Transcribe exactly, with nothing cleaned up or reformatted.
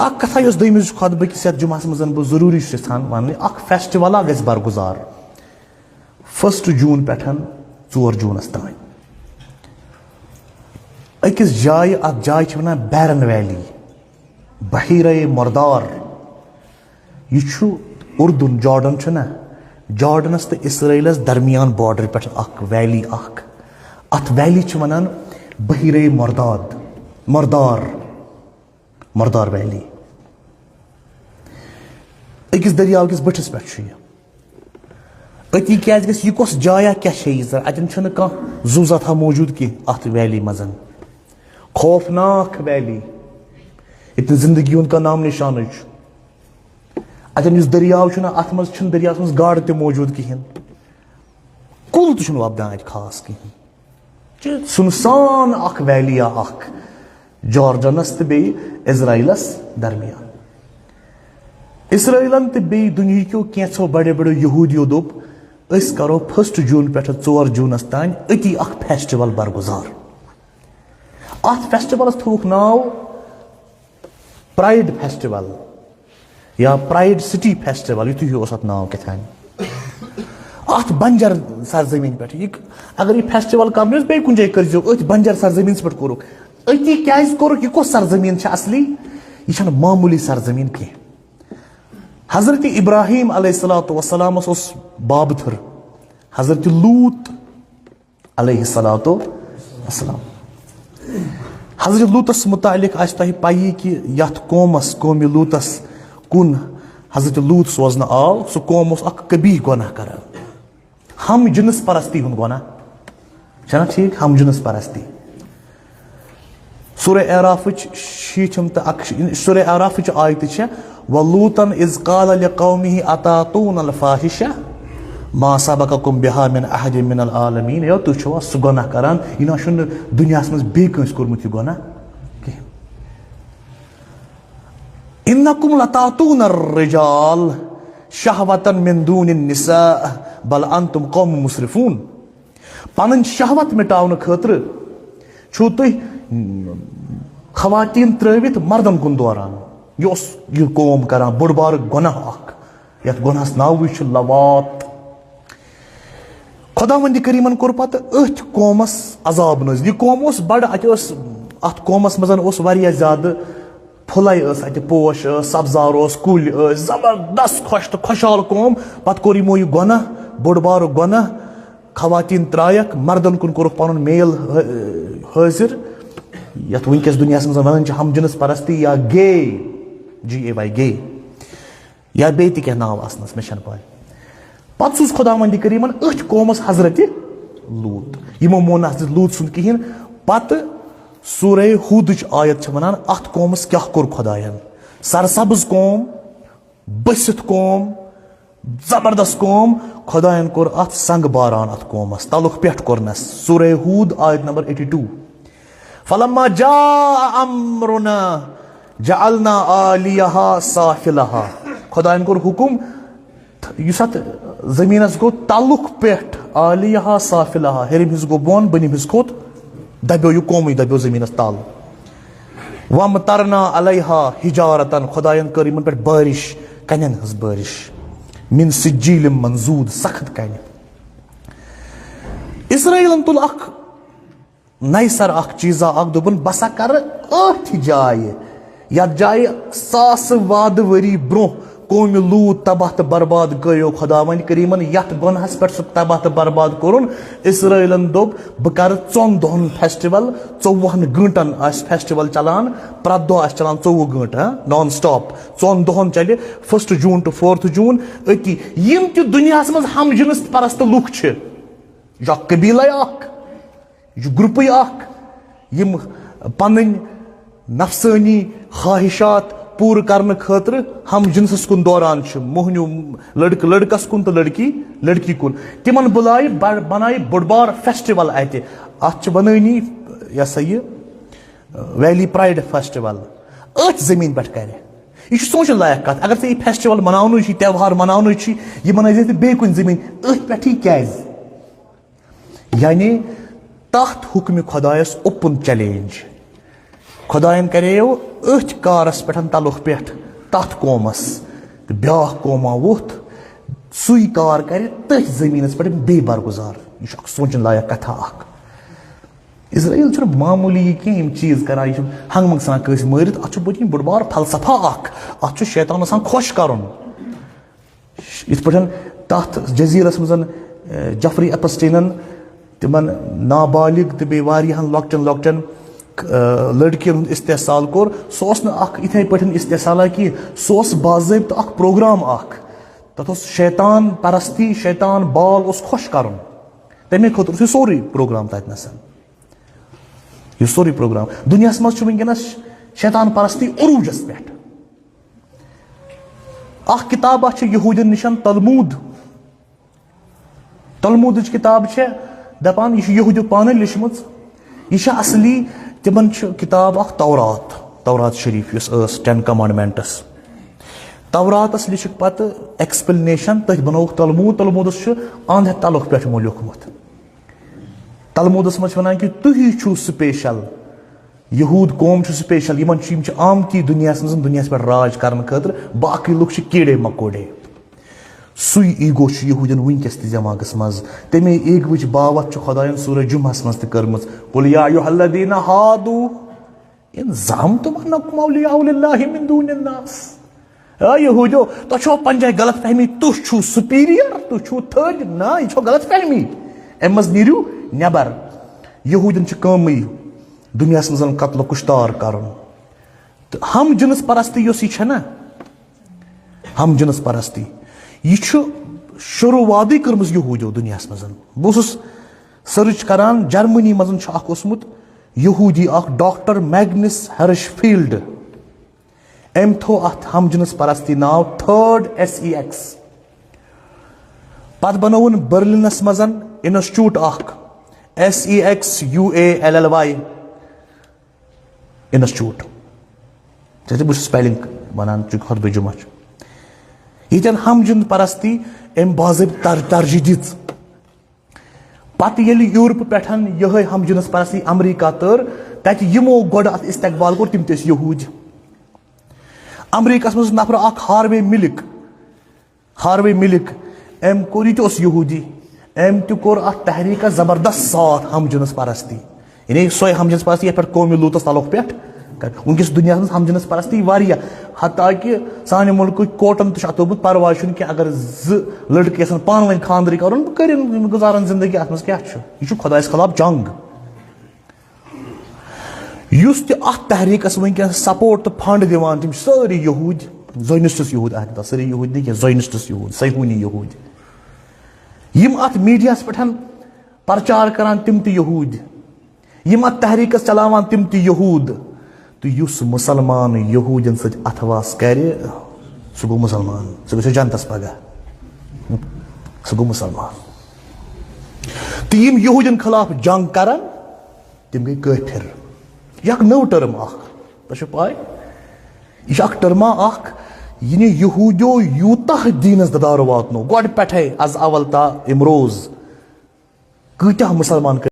اکھ کتھا یۄس دوٚیمِس خطبہٕ کِس یتھ جمعس منٛز بہٕ ضروٗری چھُس یژھان ونٕنۍ، اکھ فیسٹیولا گژھِ برگزار فسٹ جون پٮ۪ٹھ ژور جونس تام۔ أکِس جایہِ، اتھ جایہِ چھِ ونان بیرن ویلی، بحیرہ مردار۔ یہِ چھُ اردن، جارڈن چھُ نہ، جارڈنس تہٕ اسرائیلس درمیان بارڈر پٮ۪ٹھ اکھ ویلی اکھ۔ اتھ ویلی چھِ ونان بحیرہ مرداد، مردار، مردار ویلی۔ أکِس دٔریاو کِس بٔٹھِس پٮ۪ٹھ چھُ یہِ۔ أتی کیٛازِ گژھِ یہِ، کۄس جایا کیٛاہ چھےٚ یہِ؟ اتٮ۪ن چھُنہٕ کانٛہہ زُو زاتھا موجود کینٛہہ اتھ ویلی منٛز۔ خوفناک ویلی، ییٚتہِ نہٕ زندگی ہُنٛد کانٛہہ نام نشانٕے چھُ۔ اتٮ۪ن یُس دٔریاو چھُنہ، اتھ منٛز چھُنہٕ دٔریاوس منٛز گاڈٕ تہِ موجود کِہیٖنۍ، کُل تہِ چھُنہٕ وۄپدان اتہِ خاص کِہیٖنۍ۔ چھِ سُنسان اکھ ویلیا اکھ جارڈنس تہٕ بیٚیہِ اسرائیلس درمیان۔ اسرائیلن تہٕ بیٚیہِ دُنیہکیو کینٛژھو بڑیو بڑیو یہودیو دوٚپ، أسۍ کرو فسٹ جون پٮ۪ٹھٕ ژور جونس تام أتی اکھ فیسٹیول برگزار۔ اتھ فیسٹیولس تھووُکھ ناو پرائیڈ فیسٹیول یا پرائیڈ سٹی فیسٹیول، یُتھُے ہیوٗ اوس اتھ ناو کیٛاہ تام۔ اتھ بنجر سرزمین پٮ۪ٹھ یہِ، اگر یہِ فیسٹیول کرنہٕ اوس، بیٚیہِ کُنہِ جایہِ کٔرۍزیو، أتھۍ بنجر سرزمینس پٮ۪ٹھ کوٚرُکھ۔ أتی کیٛازِ کوٚرُکھ؟ یہِ کۄس سرزمین چھِ اصلی؟ یہِ چھَنہٕ معموٗلی سرزمین کینٛہہ۔ حضرت ابراہیم علیہ الصلوۃ والسلامس اوس بابہٕ تھٔر، حضرت لوط علیہ الصلوۃ والسلام۔ حضرت لوطس متعلق آسہِ تۄہہِ پَیی کہِ یَتھ قومس، قومِ لوطس کُن حضرت لوط سوزنہٕ آو، سُہ قوم اوس اکھ قبیح گۄناہ کران، ہم جنس پرستی ہُنٛد گۄناہ۔ چھَنا ٹھیٖک؟ ہم جنس پرستی۔ سورہ اعرافٕچ شیٖٹھِم تہٕ اَکہٕ، سورہ اعرافٕچ آیتہٕ چھےٚ، "ولوطا اذ قال لقومه اتاتون الفاحشة ما سبقکم بها من احد من العالمین"۔ یو، تُہۍ چھِوا سُہ گۄناہ کران، یہِ نہ چھُنہٕ دُنیاہَس منٛز بیٚیہِ کٲنٛسہِ کوٚرمُت یہِ گۄناہ کِہیٖنۍ۔ "انکم لتاتون الرجال شہوة من دون النساء بل انتم قوم مسرفون"۔ پنٕنۍ شہوت مٹاونہٕ خٲطرٕ چھِو تُہۍ خواتین ترٲوِتھ مردن کُن دوران۔ یہِ اوس یہِ قوم کران بوٚڑ بارٕ گۄناہ اکھ، یتھ گۄناہس ناوٕے چھُ لواط۔ خداوندِ کریمن کوٚر پتہٕ أتھۍ قومس عذاب نٲزِل۔ یہِ قوم اوس بڑٕ، اتہِ ٲس، اتھ قومس منٛز اوس واریاہ زیادٕ پھُلے ٲس اتہِ، پوش ٲس، سبزار اوس، کُلۍ ٲسۍ، زبردست خۄش تہٕ خۄشحال قوم۔ پتہٕ کوٚر یِمو یہِ گۄناہ، بوٚڑ بارٕ گۄناہ۔ خواتین ترایکھ، مردن کُن کوٚرُکھ پنُن میل حٲ-، حٲضِر، یتھ وٕنکیٚس دُنیاہس منٛز ونان چھِ ہم جنس پرستی یا گے، جی اے واے گے، یا بیٚیہِ تہِ کینٛہہ ناو آسنس، مےٚ چھنہٕ پاے۔ پتہٕ سوٗز خداوندِ کریمن أتھۍ قومس حضرت لوط۔ یِمو مون نہٕ حضرت لوط سُنٛد کِہیٖنۍ۔ پتہٕ سورہ ہودٕچ آیت چھِ ونان، اتھ قومس کیٛاہ کوٚر خداین؟ سرسبز قوم، بٔسِتھ قوم، زبردست قوم۔ خداین کوٚر اتھ سنگ باران، اتھ قومس تلُک پٮ۪ٹھ کوٚرنس۔ سورہ ہود، آیت نمبر ایٹی ٹو۔ فلما جاء امرنا جعلنا عالیہا سافلہا۔ خداین کوٚر حکم، یُس اتھ زمینس گوٚو تلُک پٮ۪ٹھ، عالیہا سافلہا، ہیٚرِم حصہٕ گوٚو بۄن، بۄنِم حصہٕ کھوٚت دبیو، یہِ قومٕے دبیو زمینس تل۔ وامطرنا علیہا حجارتن، خداین کٔر یِمن پٮ۪ٹھ بارش، کنٮ۪ن ہٕنٛز بارش، من سجیل منضود، سخت کنہِ۔ اسرائیلن تُل اکھ نَیہِ سرٕ اکھ چیٖزا اکھ، دوٚپُن، "بہٕ سا کرٕ أتھۍ جایہِ، یتھ جایہِ ساسہٕ وادٕ ؤری برونٛہہ قومِ لوط تباہ تہٕ برباد کٔریو خداوند کریمن، یتھ گۄناہس پٮ۪ٹھ سُہ تباہ تہٕ برباد کوٚرُن۔" اسرائیلن دوٚپ، "بہٕ کرٕ ژۄن دۄہن فیسٹیول، ژوٚوُہن گٲنٛٹن آسہِ فیسٹیول چلان، پرٛٮ۪تھ دۄہ آسہِ چلان ژوٚوُہ گٲنٛٹہٕ، ہاں، نان سٹاپ، ژۄن دۄہن چلہِ، فسٹ جون ٹو فورتھ جون، أتی یِم تہِ دُنیاہس منٛز ہم جنس پرست لُکھ چھِ، یہِ چھُ اکھ قبیلے اکھ۔" یہِ چھُ گروپٕے اکھ، یِم پنٕنۍ نفسٲنی خواہشات پوٗرٕ کرنہٕ خٲطرٕ ہم جنسس کُن دوران چھِ، موہنیو لڑکہٕ لڑکس کُن تہٕ لڑکی لڑکی کُن۔ تِمن بُلایہِ، بڑ-، بنایہِ بوٚڑ بار فیسٹیول اتہِ۔ اتھ چھِ ونٲنی، یہِ ہسا یہِ، ویلی پرائیڈ فیسٹیول أتھۍ زٔمیٖن پٮ۪ٹھ کرِ۔ یہِ چھُ سونٛچُن لایق کتھ، اگر ژےٚ یہِ فیسٹیول مناونُے چھُے، تہوار مناونُے چھُے، یہِ منٲوزِ ژٕ بیٚیہِ کُنہِ زٔمیٖن، أتھۍ پٮ۪ٹھٕے کیازِ؟ یعنی تتھ حکمِ خدایس اوپن چیلنج۔ خۄدایَن کَریو أتھۍ کارَس پٮ۪ٹھ تَلُک پٮ۪ٹھ تَتھ قومَس، تہٕ بیٛاکھ قوما ووٚتھ، سُے کار کَرِ تٔتھۍ زٔمیٖنَس پٮ۪ٹھ بیٚیہِ برگُزار۔ یہِ چھُ اَکھ سونٛچُن لایق کَتھا اَکھ۔ اسرائیل چھُنہٕ معموٗلی یہِ کینٛہہ، یِم چیٖز کَران، یہِ چھُ ہنٛگہٕ منٛگہٕ ژھٕنان کٲنٛسہِ مٲرِتھ۔ اَتھ چھُ بٔتھِ بوٚڑ بار فلسفہ اَکھ، اَتھ چھُ شیطان آسان خۄش کَرُن۔ یِتھ پٲٹھۍ تَتھ جزیٖرَس منٛز، اَ، جفری ایپسٹینَن تِمَن نابالغ تہٕ بیٚیہِ واریاہَن لۄکٹٮ۪ن لۄکٹٮ۪ن، اَ، لٔڑکِیَن ہُنٛد استحصال کوٚر۔ سُہ اوس نہٕ اَکھ یِتھَے پٲٹھۍ استحصالہ کینٛہہ، سُہ اوس باضٲبطہٕ اَکھ پروگرام اَکھ۔ تَتھ اوس شیطان پرستی، شیطان بال اوس خۄش کَرُن۔ تَمے خٲطرٕ اوس یہِ سورُے پروگرام تَتہِ نَسَن۔ یہِ سورُے پروگرام۔ دُنیاہَس منٛز چھُ وٕنکیٚنَس شیطان پرستی عروٗجَس پٮ۪ٹھ۔ اَکھ کِتاب اَتھ چھِ یہوٗدٮ۪ن نِشَن تلموٗد۔ تلموٗدٕچ کِتاب چھےٚ دَپان، یہِ چھِ یہوٗدیو پانَے لیٚچھمٕژ۔ یہِ چھےٚ اَصلی، تِمَن چھِ کِتاب اَکھ تورات، تورات شریٖف یۄس ٲس ٹٮ۪ن کمانڈمنٹس۔ توراتس لیٚچھِکھ پتہٕ explanation، تٔتھۍ بنووُکھ تلموٗد۔ تلموٗدس چھُ اَنٛد ہٮ۪تھ تلُک پٮ۪ٹھ یِمو لیوٗکھمُت۔ تلموٗدس منٛز چھِ وَنان کہِ تُہی چھِو special، یہوٗد قوم چھُ special، یِمن چھُ، یِم چھِ آمتی دُنیاہس منٛز دُنیاہس پٮ۪ٹھ راج کرنہٕ خٲطرٕ، باقٕے لُکھ چھِ کیڑے مکوڑے۔ سُے ایٖگو چھُ یہوٗدٮ۪ن وٕنکیٚس تہِ دٮ۪ماغس منٛز۔ تَمے ایٖگوٕچ باوتھ چھُ خۄدایَن سورہ جمعہس منٛز تہِ کٔرمٕژ، "قل یا ایھا الذین ہادو ان زعمتم انکم اولیاء للہ من دون الناس۔" اے یہوٗدیو، تۄہہِ چھو پنجاہ غلط فہمی، تُہۍ چھِو superior، تُہۍ چھِو تھٔدۍ۔ نہ، یہِ چھو غلط فہمی۔ اَمہِ منٛز نیٖرِو نٮ۪بر۔ یہوٗدٮ۪ن چھِ کٲمٕے دُنیاہَس منٛز قتل و کُشتار کرُن۔ تہٕ ہم جنس پرستی یۄس یہِ چھےٚ نہ، ہم جنس پرستی، یہِ چھُ شروٗعاتٕے کٔرمٕژ یہوٗدیو دُنیاہَس منٛز۔ بہٕ اوسُس search کران، جرمنی منٛز چھُ اکھ اوسمُت یہوٗدی اکھ، ڈاکٹر میگنس ہرش فیلڈ۔ أمۍ تھوو اتھ ہم جنس پرستی ناو تھرڈ ایس ای ایکس۔ پتہٕ بنووُن برلنس منٛز انسٹیٹیوٹ اکھ، S E x U A L L Y institute. ژےٚ تہِ بہٕ چھُس spelling ونان، چونکہ خطبہ جمعہ چھُ۔ ییٚتٮ۪ن ہم جنس پرستی أمۍ باضٲبطہٕ تر-، ترجیح دِژ۔ پتہٕ ییٚلہِ یورپہٕ پٮ۪ٹھ یِہوٚے ہم جنس پرستی امریکہ تٔر، تتہِ یِمو گۄڈٕ اتھ استقبال کوٚر، تِم تہِ ٲسۍ یہوٗدۍ۔ امریکہس منٛز اوس نفرٕ اکھ ہاروے ملک، ہاروے ملک، أمۍ کوٚر، یہِ تہِ اوس یہوٗدی، أمۍ تہِ کوٚر اتھ تحریکس زبردست ساتھ ہم جنس پرستی۔ یعنی سۄے ہم جنس پرستی یتھ پٮ۪ٹھ قومی لوٗطس تعلق پٮ۪ٹھ کر۔ وٕنکیٚس دُنیاہس منٛز ہم جنس پرستی واریاہ، حتیٰ کہِ سانہِ مُلکٕکۍ کورٹن تہِ چھُ اتھ تھوٚومُت، پرواے چھُنہٕ کینٛہہ، اگر زٕ لڑکہٕ یژھن پانہٕ ؤنۍ خانٛدرٕے کرُن، بہٕ کٔرِن، گُزارن زندگی، اتھ منٛز کیٛاہ چھُ؟ یہِ چھُ خۄدایس خلاف جنگ۔ یُس تہِ اتھ تحریکس وٕنکیٚنس support تہٕ fund دِوان، تِم چھِ سٲری یہوٗدۍ، زٲنِسٹس یہوٗدۍ، اہن، سٲری یہوٗدۍ نہٕ کینٛہہ، زٲنِسٹس یہوٗدۍ، صیہونی یہوٗدۍ۔ یِم اتھ میڈیاہس پٮ۪ٹھ پرچار کران، تِم تہِ یہوٗدۍ۔ یِم اتھ تحریکس چلاوان، تِم تہِ یہوٗد۔ تہٕ یُس مسلمان یہوٗدٮ۪ن سۭتۍ اتھواس کرِ، سُہ گوٚو مسلمان، سُہ گژھِ جنتس پگاہ۔ سُہ گوٚو مسلمان۔ تہٕ یِم یہوٗدٮ۪ن خلاف جنگ کران، تِم گٔے کٲفِر۔ یہِ چھِ اکھ نٔو term اکھ، تۄہہِ چھو پاے؟ یہِ چھِ اکھ term اکھ، یعنی یہوٗدیو یوٗتاہ دیٖنس ددارٕ واتنو، گۄڈٕ پٮ۪ٹھے از اول تا امروز کۭتیاہ مسلمان